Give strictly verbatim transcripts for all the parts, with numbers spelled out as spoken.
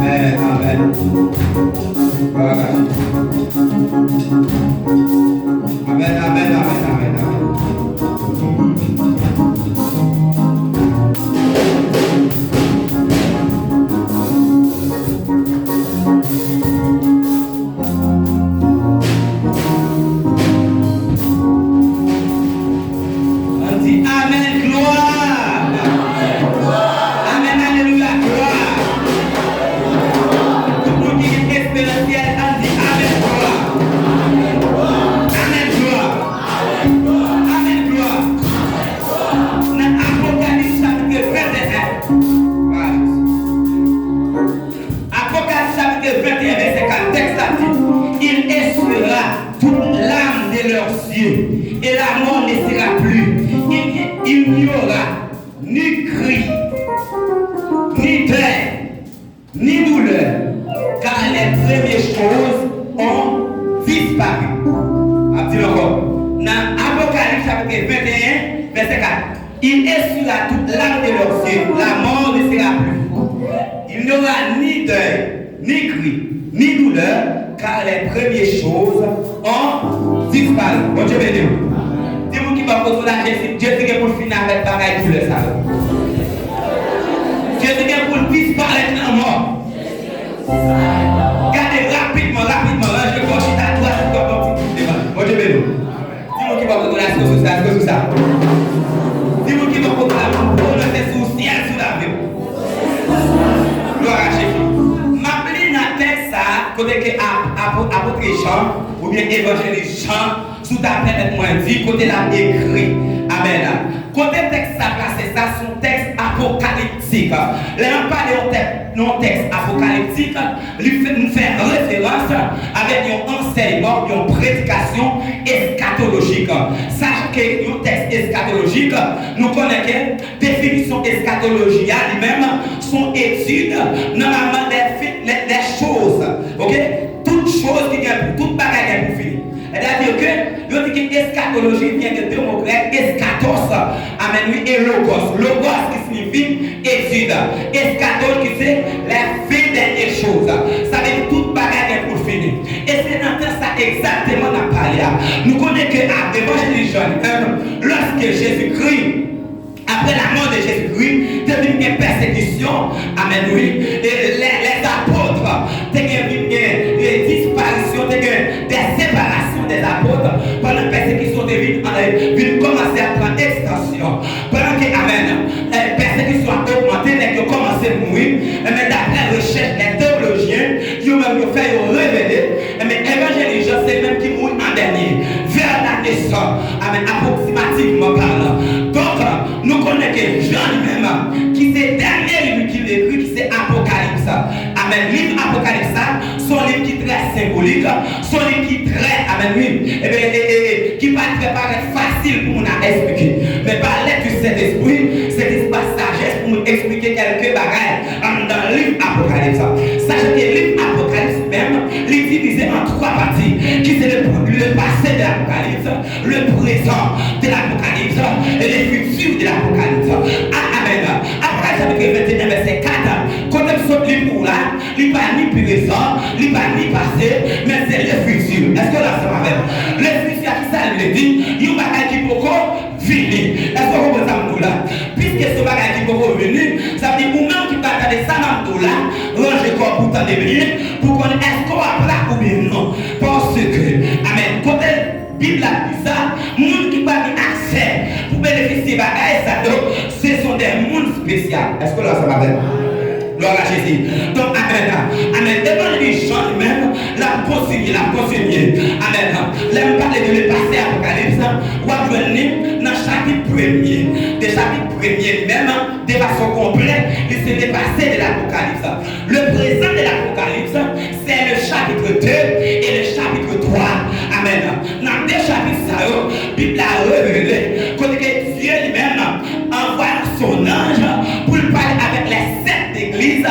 Amèn, amèn. Amèn, amèn, amèn, amèn, amèn. Ann di amèn, glwa! Amèn, alelouya, glwa! Tout moun ki gen esperans syèl, ann di amèn, glwa! et la mort ne sera plus. Il, il n'y aura ni cri, ni deuil, ni douleur, car les premières choses ont disparu. M ap di l ankò. Nan Apokalips chapit venteyen, vèsè kat. Il essuiera toute larme de leurs yeux. La mort ne sera plus. Il n'y aura ni deuil, ni cri, ni douleur, car les premières choses ont disparu. Bondye beni w. Di moun ki bò kote w la, Jezi, Jezi gen pou l fini avèk bagay doulè sa yo. Jezi gen pou l disparèt nan mò. Gade rapidman, rapidman, ranje kò w, chita dwat, chita dwat, chita dwat. Bondye beni w. Di moun ki bò kote w la, èske w sou sa, èske w sou sa? Di moun ki bò kote w la, pou pwononse sou syèl, sou lavi w. Glwa a Jezi. M ap li nan tèks sa a, kote ke ap- apo- apot Jan, oubyen evanjelis Jan, si w ta pèmèt mwen di, kote l ap ekri. Amèn. Kote tèks sa plase, sa se yon tèks apokaliptik. Lè n ap pale yon tèks, yon tèks apokaliptik, li fè, nou fè referans avèk yon ansèyman, yon predikasyon eskatolojik. Sache ke yon tèks eskatolojik, nou konnen ke definisyon eskatoloji a li menm, se yon etid, nòmalman, des, des, des choses, ok? Tout choz ki gen pou, tout bagay gen pou fini. Sètadi ke yo di ke eskatoloji vyen de de mo grèk, eskatos, amèn, wi, e logos. Logos ki siyifi etid. Eskatos ki se la fin dènye choz. Sa vle di tout bagay gen pou l fini. E se nan tan sa egzakteman n ap pale a. Nou konnen ke a, evanjelis Jan li menm, lòske Jezikri Après la mort de Jésus-Christ, te vin gen pèsekisyon, amèn, wi. E lè, lè apot te gen vin gen e disparisyon, te gen de separasyon de apot, pandan pèsekisyon te vin, e, vin kòmanse ap pran ekstansyon. Pandan ke, amèn, e, pèsekisyon ap ogmante, nèg yo kòmanse mouri, e, men daprè rechèch de teyolojyen, yo menm yo fè yo revele, e, men evanjelis Jan se li menm ki mouri an dènye, vers la naissance, amèn, apwoksimativman palan. Donk, nou konnen ke Jan li menm, ki se dènye liv ki ekri, ki se Apokalips. Amèn. Liv Apokalips la, se yon liv ki trè senbolik, se yon liv ki trè, amèn, wi, e, e, e, e, ki pa trè parèt fasil pou moun a eksplike. Men pa lèd di Sentespri, se jis pa sajès pou moun eksplike kèlke bagay anndan liv Apokalips. Sache ke liv Apokalips menm, li divize an twa pati, ki se le, le passé de l'Apocalypse, le présent de l'Apocalypse et le futur de l'Apocalypse. A, amèn. Apokalips chapit venteyen, vèsè kat, kote m sot li pou w la, li pa ni prezan, li pa ni pase, men se le futur. Èske w la ansanm avè m? Le futur a, kisa l vle di? Yon bagay ki poko vini. Èske w konprann sa m di w la? Piske se yon bagay ki poko vini, sa vle di ou menm ki pral tande sa m ap di w la, ranje kò w pou w tande byen, pou w konn èske w ap la oubyen non. Paske, amèn, kote Bib la di sa, moun ki pral gen aksè pou benefisye bagay sa yo, se son de moun espesyal. Èske w la ansanm avè m? Glwa a Jezi. Donk, amèn. Amèn. Evanjelis Jan li menm, l ap kontinye, l ap kontinye. Amèn. Lè m pale de le passé Apokalips, w ap jwenn li nan chapit premye. De chapit premye li menm, de fason konplè, li se le passé de l'Apocalypse. Le présent de l'Apocalypse, c'est le chapitre deux et le chapitre trois. Amèn. Nan de chapit sa yo, Bib la revele kote ke Dye li menm anvwaye yon sonanj pou l pale avèk lè sèt legliz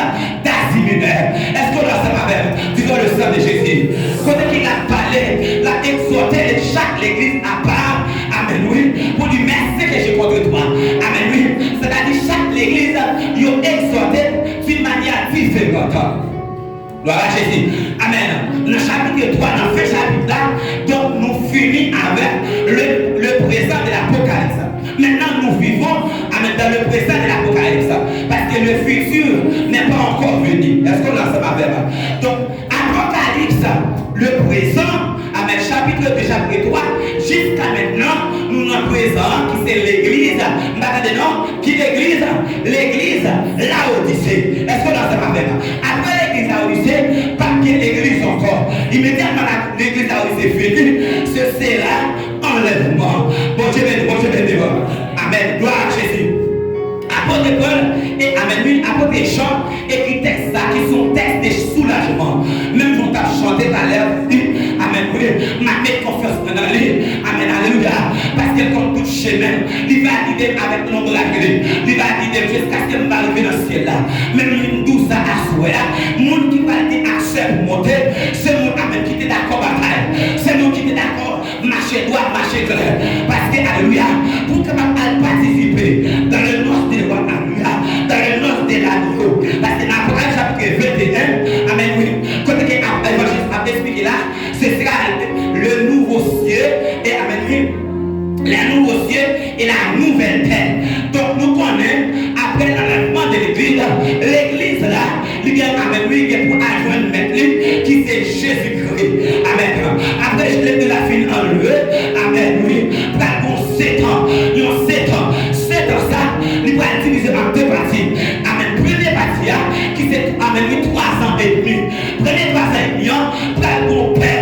d'Asie Mineure. Èske w la ansanm avè m? Disons le sang de Jésus. Kote ki l ap pale, l ap egzòte chak legliz apa. Amèn, wi. Pour dire merci que j'ai contre toi. Amèn, wi. Sètadi chak legliz, yo egzòte d'une manière différente. Glwa a Jezi. Amèn. Nan chapit twa, nan fen chapit la, donk nou fini avèk le, le présent de l'Apocalypse. Maintenant, nous vivons, amèn, dans le présent de l'Apocalypse. Parce que le futur n'est pas encore venu. Èske w la ansanm avè m? Donk, Apokalips, le présent, amèn, chapit de, chapit twa, jiska mentnan, nou nan prezan an, ki se legliz, m pa tande non, ki legliz? Legliz Lawodise. Èske w la ansanm avè m? Apre legliz Lawodise, p ap gen legliz ankò. Imedyatman la, legliz Lawodise fini, se sera anlèvman. Bondye beni, Bondye beni w. Amèn. Glwa a Jezi. Apot Pòl, e amèn, wi, apot Jan, ekri tèks sa ki se yon tèks de soulajman. Menm jan w t ap chante talè, di, amèn, wi, m ap met konfyans mwen nan li. Amèn, ale avèk lonbraj li. Li va gide m jiskaske m va rive nan syèl la. Men m di w sa aswè a, moun ki pral gen aksè pou monte, se moun, amèn, ki te dakò batay. Se moun ki te dakò mache dwat, mache klè. Paske, alelouya, pou w kapab al patisipe dans les noces des rois, alelouya, dans les noces de l'agneau. Paske nan Apocalypse chapitre vingt et un, amèn, wi, kote ke ap, evanjelis ap eksplike la, ce sera le nouveau ciel, et amèn, wi, les nouveaux cieux et la nouvelle terre. Donk, nou konnen, apre lanlèvman de legliz, legliz la, li gen, amèn, wi, gen pou al jwenn mèt li, ki se Jezikri. Amèn. Apre legliz la fin anlve, amèn, wi, pral gon setan, yon setan. Setan sa, li pral divize an de pati. Amèn. Premye pati a, ki se, amèn, wi, twa zan edmi. Premye twa zan edmi an, pral gon pè,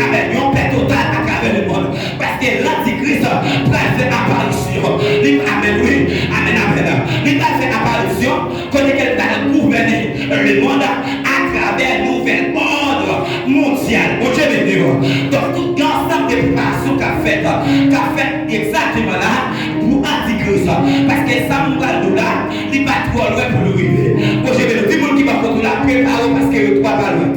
amèn, yon pè total atravè lemonn. Paske lantikris pral fè aparisyon. Li, amèn, wi. Amèn, amèn. Li pral fè aparisyon kote ke l pral gouvène lemonn atravè nouvèl òd mondyal. Bondye beni w. Donk, tout gen ansanm de preparasyon k ap fèt, k ap fèt egzakteman la pou antikris. Paske sa m pral di w la, li pa twò lwen pou l rive. Bondye beni w. Di moun ki bò kote w la, prepare w paske yo twa pa lwen.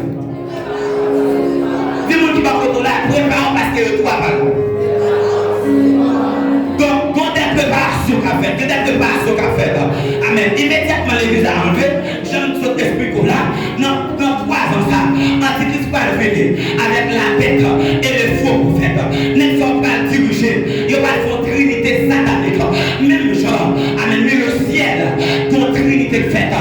Di moun ki bò kote w la, prepare w paske yo twa pa lwen. Donk, gon de preparasyon k ap fèt, gen de preparasyon k ap fèt. Amèn. Imedyatman legliz la anlve, jan m sot eksplike w la, nan, nan twa zan sa, antikris pral vini avèk la bête et le faux prophète. Nèg sa yo pral dirije, yo pral fè yon trinite satanik. Menm jan, amèn, wi, le ciel, gon trinite k fèt,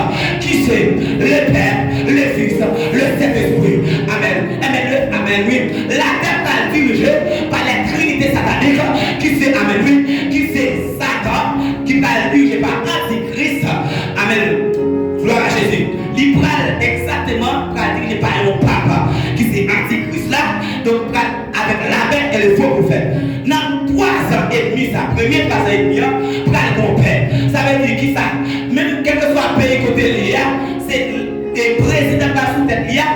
ki se le Père, le Fils, le Saint-Esprit. Amèn. Amèn, wi, amèn, wi. Latè pral dirije pa lè trinite satanik, ki se, amèn, wi, ki se Satan, ki pral dirije pa antikris. Amèn. Glwa a Jezi. Li pral egzakteman, pral dirije pa yon papa, ki se antikris la. Donk, pral avèk la bête et le faux prophète. Nan twa zan edmi sa, premye twa zan edmi an, pral gon pè. Sa vle di kisa? Menm kèlkeswa peyi kote l ye a, se, e prezidan k ap sou tèt li a,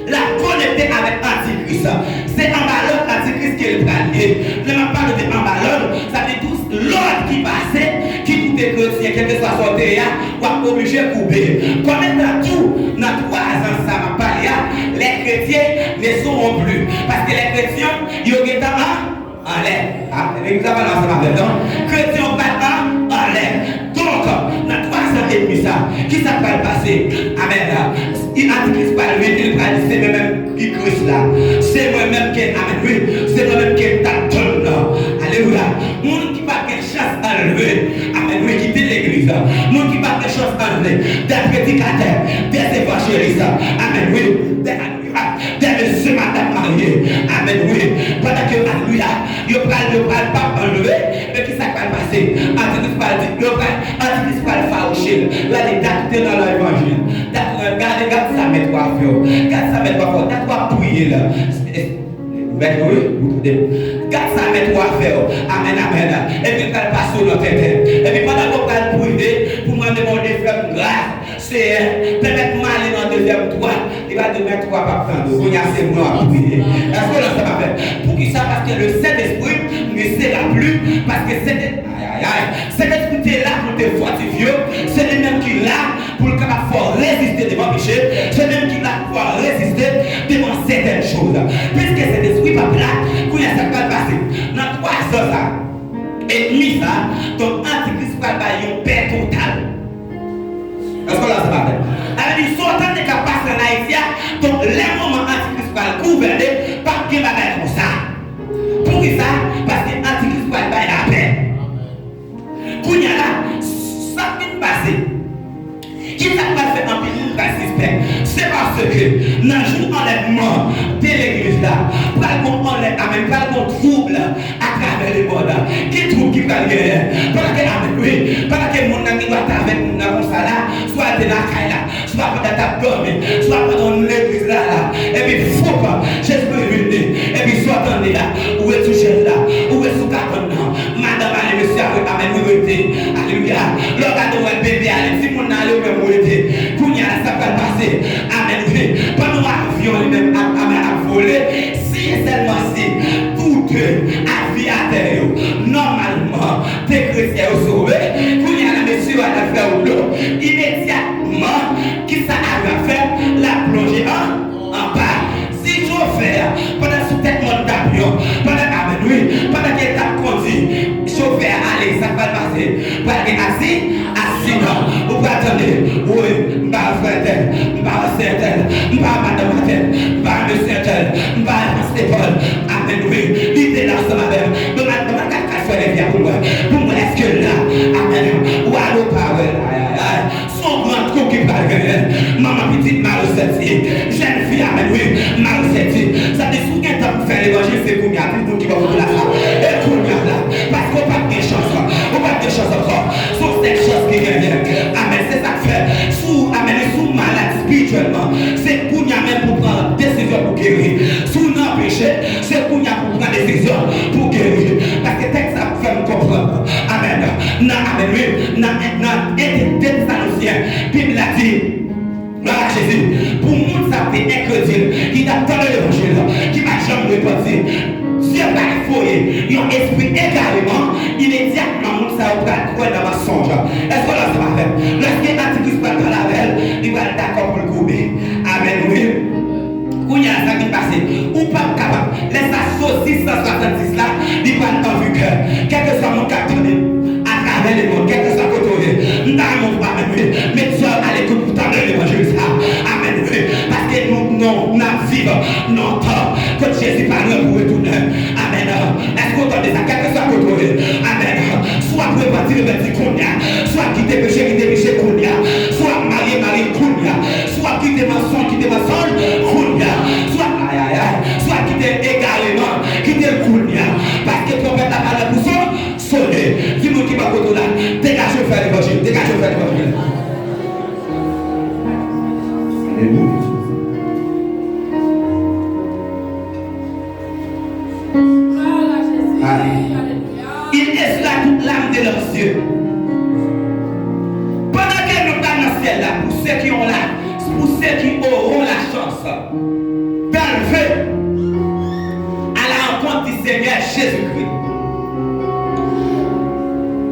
l ap konekte avèk antikris. Se anba lòd antikris ke l pral ye. Lè m ap pale de anba lòd, sa vle di tou lòd ki pase, ki koute kretyen, kèlkeswa sa w te ye a, w ap oblije koube. Kòm etan tou, nan twa zan sa m ap pale a, les chrétiens ne seront plus. Paske les chrétiens, yo gentan an, anlè. A, legliz la pale ansanm avè m, non? Kretyen yo pral an, anlè. Donk, nan twa zan edmi sa, kisa k pral pase? Amèn. Antikris pral vini, li pral di, se mwen menm ki Kris la. Se mwen menm ke, amèn, wi. Se mwen menm ke m t ap tann nan. Alelouya. Moun ki pa gen chans anlve, amèn, wi, kite legliz la. Moun ki pa gen chans anlve, des prédicateurs, des évangélistes, amèn, wi, des, alelouya, des mesye, madanm marye, amèn, wi, pandan ke, alelouya, yo pral, yo pral p ap anlve, men kisa k pral pase? Antikris pral di, yo pral, antikris pral fawouche l, l a di dat ou te nan levanjil, dat ou, gade, gad sa mèt ou a fè w, gad sa mèt ou a fè w, dat ou ap priye la. Ou mèt, wi, ou tande m. Gad sa mèt ou a fè w. Amèn, amèn. Epi l pral pase w nan tenten. Epi pandan ke w pral priye pou mande Bondye fè m gras, Seyè, pèmèt m ale nan dezyèm twa. Li va di, men twa p ap tande w. Kounye a se mwen w ap priye. Èske w la, sa pa fèt? Poukisa? Paske le Sentespri ne sera plus, paske Sentespri, ay, ay, ay. Sentespri te la pou te fòtifye w. Se li menm ki la pou l kapab fè w reziste devan peche, se menm ki la pou fè w reziste devan sètèn choz. Piske Sentespri p ap la, kounye a sa k pral pase? Nan twa zan sa, edmi sa, donk, antikris pral bay yon pè total. Èske w la, sa pa fèt? Sa vle di, sa w tande k ap pase ann Ayiti a, donk, lè moman antikris pral gouvène, p ap gen bagay konsa. Poukisa? Paske antikris pral bay lapè. Kounye a la, sa k vin pase? Kisa k pral fè anpil moun pral sispèk? Se paske nan jou anlèvman de legliz la, pral gon anlèv, amèn, pral gon twoub atravè lemonn. Ki twoub ki pral genyen? Pandan ke, amèn, wi, pandan ke moun nan gen dwa t avèk moun nan konsa la, swa l te lakay la, swa pandan t ap dòmi, swa pandan w nan legliz la, la, epi foup, Jezikri vini, epi sa w tande a, ou ret sou chèz la, ou ret sou kabann nan, madanm ale, mesye a, amèn, wi, rete. Alelouya. Lè w gade, w wè bebe ale, timoun nan ale, ou menm ou rete. Kounye a la, sa pral pase. Amèn, wi. Pandan avyon li menm ap, amèn, ap vole, si e sèlman si tout avyatè yo, nòmalman, te kreye M pa madanm Maten, m pa mesye entèl, m pa pastè Pòl. Amèn, wi. Li te la ansanm avè m. Ban m al, ban m al gad kay frè Levi a pou m wè. Pou m wè èske l la. Amèn. Ou alo pa wè l. Ay, ay, ay. Se yon gran twoup ki pral genyen. Manman pitit, mari sèti. Jèn fi, amèn, wi. Mari sèti. Sa vle di, si w gen tan pou fè levanjil, se kounye a. Tout moun ki bò kote la sa. E kounye a la. Paske w p ap gen chans. Ou p ap gen chans ankò. Se yon sèl chans ki genyen. Amèn. Se sa k fè. Si w, amèn, si w malad espirityèlman, se kounye a menm pou w pran desizyon pou geri. Si w nan peche, se kounye a pou w pran desizyon pou geri. Paske tèks la fè m konprann. Amèn. Nan, amèn, wi. Nan, nan de Tesalonsyen, Bib la di, glwa a Jezi, pou moun sa te enkredil, ki t ap tande levanjil, ki pa t janm repanti, Dye pral voye yon espri egareman, imedyatman moun sa yo pral kwè nan mansonj. Èske w la ansanm avè m? Lèske antikris pral pale avè l, li pral dakò pou l koube. Amèn, wi. Kounye a, sa ki pase? Ou p ap kapab. Lè sa, sosis san swasanndis la, li pral an vigè. Kèlkeswa moun k ap tande m, atravè lemonn, kèlkeswa kote w ye, m ta renmen w, amèn, wi, met zòrèy w alekout pou tande levanjil sa. Amèn, wi. Paske nou, nou, n ap viv nan yon tan kote Jezi pa lwen pou retounen. Amèn. Èske w tande sa? Kèlkeswa kote w ye. Amèn. Si w ap repanti, repanti kounye a. Si w ap kite peche, kite peche kounye a. Si w ap marye, marye kounye a. Si w ap kite mansonj, kite mansonj kounye a. Si w ap, ay, ay, ay. Si w ap kite egareman, kite l kounye a. Paske twonpèt la pa lè pou son, sone. Di moun ki bò kote w la, degaje w fè levanjil, degaje w fè levanjil. Alelouya. Amen. Il essuya toutes larmes de leurs yeux. Pandan ke nou pral nan syèl la, pour ceux qui ont la, pour ceux qui auront la chance d'enlever à la rencontre du Seigneur Jésus-Christ.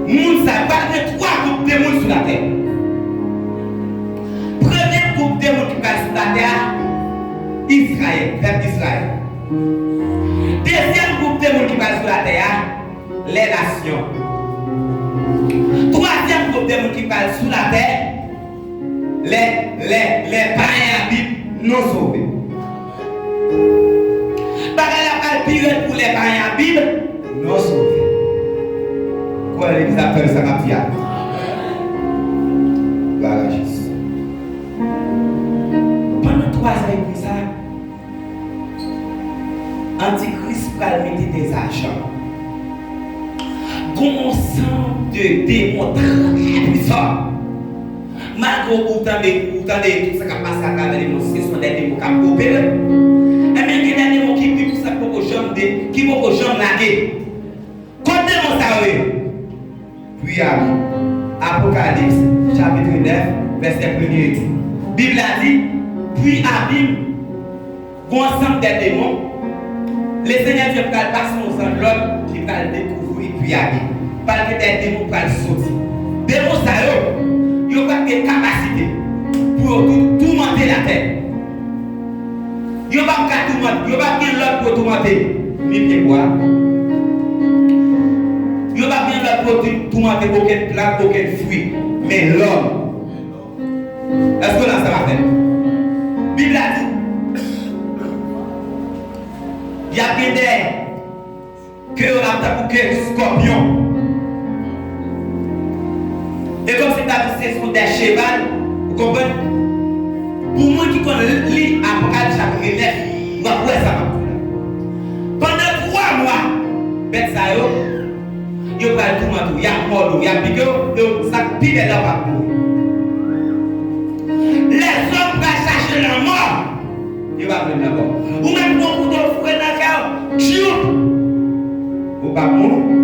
Moun sa, pral gen twa gwoup de moun sou latè. Premye gwoup de moun ki pral sou latè a, Izrayèl, pèp Izrayèl. Dezyèm gwoup de moun ki pral sou latè a, les nations. Twazyèm gwoup de moun ki pral sou latè, les, les, les païens à Bible non sauvés. Bagay la pral pi rèd pou les païens à Bible non sauvés. Kwè legliz ap tande sa m ap di a. Glwa a Jezi. Pandan twa zan epi sa, Antikris pral mete dèzajan. Gon yon sanm de demon trè pwisan. Malgre ou tande, ou tande tout sa k ap pase atravè lemonn, se sou de demon k ap opere. Ebyen, gen de demon ki pi pwisan, ki poko janm de, ki poko janm lage. Kot demon sa yo ye? Puis Abib. Apokalips, chapit nèf, vèsè premye di. Bib la di, puis Abib, gon ansanm de demon, Lesenyè Dye pral pase yon zanj lòd, li pral dekouvri puis Abib. Pral gen de demon pral soti. Demon sa yo, yo pral gen kapasite pou yo tou, toumante latè. Yo p ap ka toumante, yo p ap gen lòd pou yo toumante ni pyebwa. Yo p ap gen lòd pou yo tou-, toumante okenn plant, okenn fwi. Men lòm. Èske w la ansanm avè m? Bib la di, y ap gen de ke yo ap tankou ke skòpyon. E kòmsi m ta di se sou de cheval, ou konprann? Pou moun ki konn li Apokalips chapit nèf, w ap wè sa m ap di la. Pandan twa mwa, bèt sa yo, yo pral toumante w, y ap mòde w, y ap pike w, e w, sa k pi bèl la, w p ap mouri. Lèzòm pral chache lanmò. Yo p ap jwenn ankò. Ou mèt pran kouto foure nan kè w, tchoup! Ou p ap mouri.